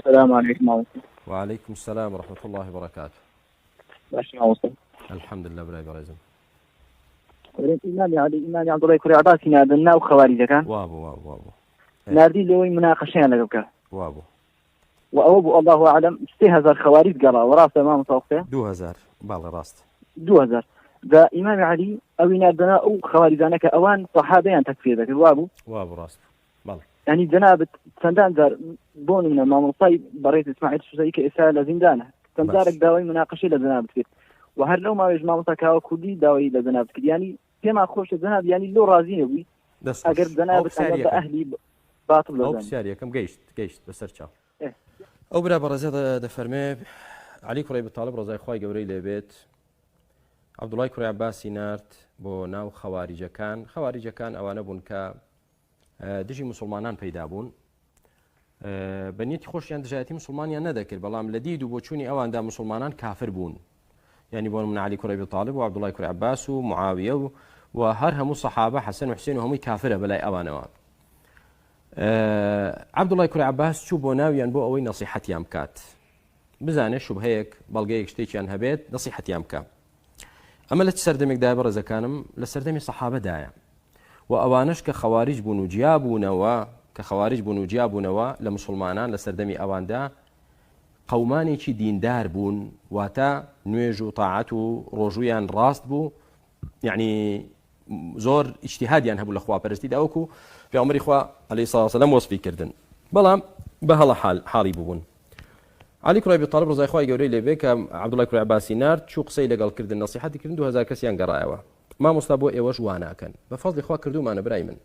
السلام علیکم مامۆستا. وعلیکم السلام ورحمة الله وبرکاته. باشی مامۆستا. الحمدلله برای بەڕێزم. ئیمامی عەلی ئیمامی عەبدوڵای کوڕی عەباسی ناردن ناو خەواریجەکان. وابوو وابوو وابوو. ناردی لەوەی مناقەشەیان لەگەڵ بکا. وابوو. و ئەوە بوو الله اعلم 3000 خەواریج گەڕاوە ڕاستە مامۆستا قسەیە؟ 2000 بەڵێ ڕاست. 2000 جا ئیمامی عەلی ئەوی ناردەنا ئەو خەواریجانە کە ئەوان سەحابەیان تەکفیر دەکرد وابوو؟ وابوو ڕاست بەڵێ. یانی جەنابت چەندان جار بۆ نمونە مامۆستای بەڕێز ئیسماعیل سوسەیی کە ئێستا لە زیندانە چەند جارێک داوای مناقەشەی لە جەنابت کرد و هەر لەو ماوەیش مامۆستا کاوە کوردی داوای لە جەنابت کرد یانی پێمان خۆشە جەناب یانی لۆ ڕازی نەبووی ئەگەر جەنابت ئەمە بە ئەهلی باتڵ ئەو دەزانی. پرسیاریەکەم گەیشت گەیشت بەسەر چاو. ئەو برا بەڕێزە دەفەرمێ عەلی کوڕی ئەبی تاڵب ڕەزای خوای گەورەی لێبێت عەبدوڵای کوڕی عەباسی نارد بۆ ناو خەواریجەکان خەواریجەکان ئەوانە بوون کە دژی مسلمانان پەیدا بوون بە نیەتی خۆشیان دژایەتی مسلمانیان نەدەکرد بەڵام لە دید و بۆچوونی ئەواندا مسلمانان کافر بوون یعنی بۆ من علی کوڕی طالب و عبدڵای کوڕی عباس و معاویە و و هەر هەموو سەحابە حەسەن و حسێن و هەمووی کافرە بەلای ئەوانەوە عبدڵای کوڕی عباس چوو بۆ ناویان بۆ ئەوەی نەسیحەتیان بکات بزانێ شوبهەیەک بەڵگەیەک شتێکیان هەبێت نەسیحەتیان بکە ئەمە لە چ سەردەمێکدایە بەڕێزەکانم؟ لە سەردەمی سەحابەدایە و ئەوانەش کە خەواریج بوون و جیا بوونەوە کە خەواریج بوون و جیا بوونەوە لە مسوڵمانان لە سەردەمی ئەواندا قەومانێکی دیندار بوون واتە نوێژ و تاعەت و ڕۆژوویان ڕاست بوو یعنی زۆر ئیجتیهادیان هەبوو لە خواپەرستیدا وەکو پێغەمبەری خوا عەلەیهی سڵاو وسلام وەسفی کردن بەڵام بە هەڵە حال حاڵی ببوون علی کوڕی ئەبی تاڵب ڕەزای خوای گەورەی لێ بێ کە عەبدوڵای کوڕی عەباسی نارد چوو قسەی لەگەڵ کردن نەسیحەتی کردن 2000 کەسیان گەڕایەوە مامۆستا بۆ ئێوەش وا ناکەن بە فەزڵی خوا کردوومانە برای من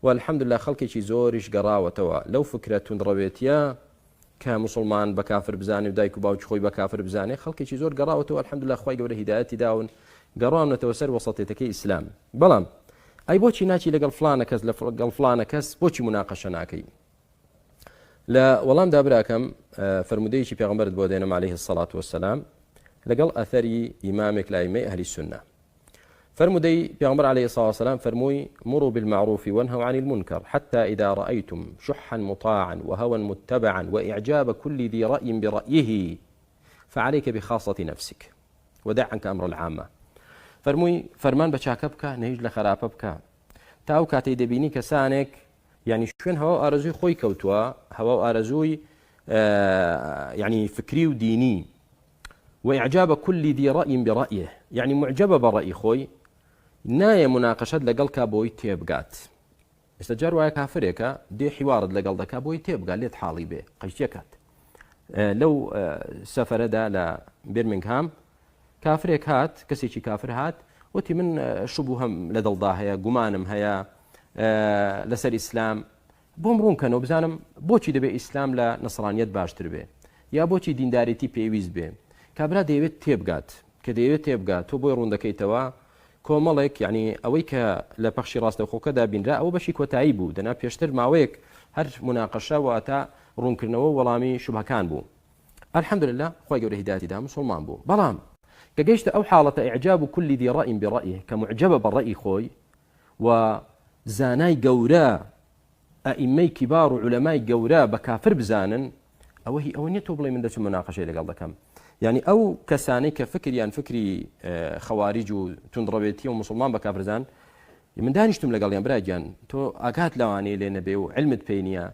و الحمدلله خەڵکێکی زۆریش گەڕاوەتەوە لەو فکرە توندڕەوێتیە کە موسڵمان بە کافر بزانێ و دایک و باوکی خۆی بە کافر بزانێ خەڵکێکی زۆر گەڕاوەتەوە الحمدللە خوای گەورە هیدایەتی داون گەڕاونەتەوە سەر وەسەتێتەکەی ئیسلام بەڵام ئەی بۆچی ناچی لەگەڵ فلانە کەس لەگەڵ فلانە کەس بۆچی مناقەشە ناکەی لە وەڵامدا براکەم فرموودەیەکی پێغەمبەرت بۆ دێنم عليه الصلاة والسلام لەگەڵ ئەثەری ئیمامێک لە ئەئیمەی ئەهلی سوننە فەرموودەی پێغەمبەر علیە الصلوة والسلام فەرمووی، مروا بالمعروف وانهوا عن المنکر حتی اذا رأیتم شحا مطاعا وهوی متبعا وإعجاب كل ذی رأی برأیه فعلیک بخاصة نفسک ودع عنک امر العامە. فەرمووی، فەرمان بە چاکە بکە، نەهیش لە خەراپە بکە، تا ئەو کاتەی دەبینی کەسانێک یعنی شوێن هەوا و ئارەزووی خۆی کەوتووە، هەوا و ئارەزووی یعنی فکری و دینی، وإعجاب كل ذی رأی برأیه یەعنی موعجەبە بە ڕەئی خۆی نایە موناقەشەت لەگەڵ کا بۆی تێبگات ئێستا جار وایە کافرێکە دێ حیوارت لەگەڵ دەکا بۆی تێبگا لێت حاڵی بێ قەیچیەکات لەو سەفەرەدا لە بێرمنگهام کافرێک هات کەسێکی کافر هات وتی من شوبهەم لە دڵدا هەیە گومانم هەیە لەسەر ئیسلام بۆم ڕوون کەنەوە بزانم بۆچی دەبێ ئیسلام لە نەسڕانیەت باشتر بێ یا بۆچی دیندارێتی پێویست بێ کابرا دەیەوێت تێبگات کە دەیەوێت تێبگات تۆ بۆی ڕوون دەکەیتەوە کۆمەڵێک یعنی ئەوەی کە لە پەخشی ڕاستەوخۆکەدا بینرا ئەوە بەشی کۆتایی بوو دەنا پێشتر ماوەیەک هەر مناقەشە واتە ڕوونکردنەوە وەڵامی شوبهەکان بوو الحمدلله خوای گەورە هیدایەتی دا مسوڵمان بوو بەڵام کە گەیشتە ئەو حاڵەتە ئیعجاب كل ذی رأی برأیه کە معجبە بە ڕەئی خۆی و زانای گەورە ئەئیمەی کیبار و عولەمای گەورە بە کافر بزانن ئەوە هی ئەوە نیە تۆ بڵێ من دەچم مناقەشەی لەگەڵ دەکەم یعنی ئەو کەسانەی کە فکریان فکری خەواریج و توندڕەوێتی و مسلمان بە کافرزان من دانیشتم لەگەڵیان براگیان تۆ ئاگات لەوانەیە لێ نەبێ و علمت پێ نییە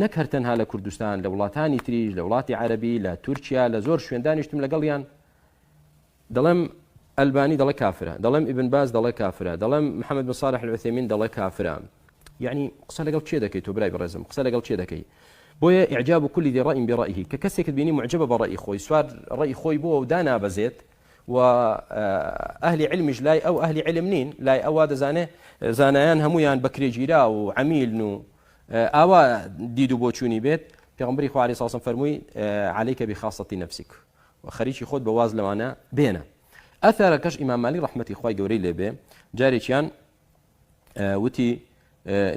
نەک هەر تەنها لە کوردستان لە وڵاتانی تریش لە وڵاتی عەربی لە تورکیا لە زۆر شوێن دانیشتم لەگەڵیان دەڵێم ئەلبانی دەڵێ کافرە، دەڵێم ئیبن باز دەڵێ کافرە، دەڵێم محەممەد بن ساڵح العثەیمین دەڵێ کافرە. یعنی قسە لەگەڵ کێ دەکەی تۆ برای بەڕێزم قسە لەگەڵ کێ دەکەی؟ بۆیە ئیعجاب كل ذی رأی برأیه کە کەسێکت بینی معجبە بە ڕەئی خۆی سوار ڕەئی خۆی بووە و دانابەزێت و ئەهلی علمیش لای ئەو ئەهلی علم نین لای ئەو وا دەزانێ زانایان هەمویان بەکرێگیرا و عەمیلن و ئاوا دید و بۆچوونی بێت پێغەمبەری خوا علیه الصلاة فەرمووی عليك بخاصة نفسك و خەریکی خۆت بە واز لەوانە بێنە. ئەثەرەکەش ئیمام مالیک ڕەحمەتی خوای گەورەی لێ بێ جارێکیان وتی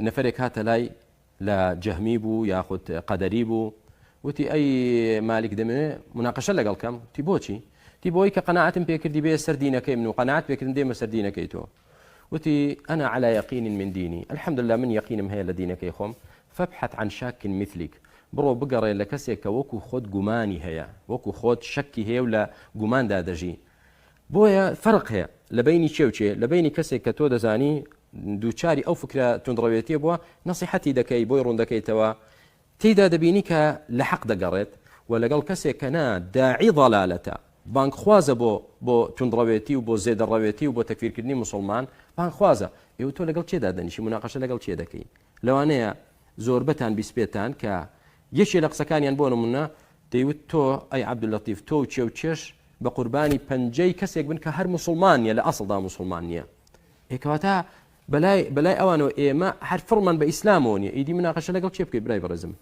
نەفرێک هاتە لای لە جەهمی بوو یاخود قەدەری بوو وتی ئەی مالیک دەمەوێ مناقەشە لەگەڵ کەم تی بۆچی تی بۆی کە قەناعەتم پێکردی بێ سەر دینەکەی من و قەناعەت پێکردن دێمە سەر دینەکەی تۆ وتی أنا على يقين من ديني الحمد لله من یەقینم هەیە لە دینەکەی خۆم فابحث عن شاك مثلك. بڕۆ بگەڕێ لە کەسێک کە وەکو خۆت گومانی هەیە، وەکو خۆت شەکی هەیە و لە گوماندا دەژی. بۆیە فەرق هەیە لە بەینی کێ و کێ، لە بەینی کەسێک کە تۆ دەزانی دووچاری ئەو فکرە توندڕەوێتیە بووە، نەسیحەتی دەکەی، بۆی ڕوون دەکەیتەوە، تێیدا دەبینی کە لە حەق دەگەڕێت و لەگەڵ کەسێک کە نا داعی ضەلالەتە، بانگخوازە بۆ بۆ توندڕەوێتی و بۆ زێدەڕەوێتی و بۆ تەکفیرکردنی موسڵمان، بانگخوازە. ئێوە تۆ لەگەڵ کێ دادەنیشی موناقەشە لەگەڵ کێ دەکەی؟ لەوانەیە زۆربەتان بیسپێتان کە یەکێ لە قسەکانیان بۆ نمونە دەیوت تۆ ئەی عەبدولەتیف تۆ و کێ و کێش بە قوربانی پەنجەی کەسێک بن کە هەر موسڵمان نییە لە ئەسڵدا موسڵمان نییە. ئێ کەواتە بەلای بەلای ئەوانەوە ئێمە هەر فڕمان بە ئیسلامەوە نییە ئیدی مناقەشە لەگەڵ کێ بکەی برای بەڕێزم؟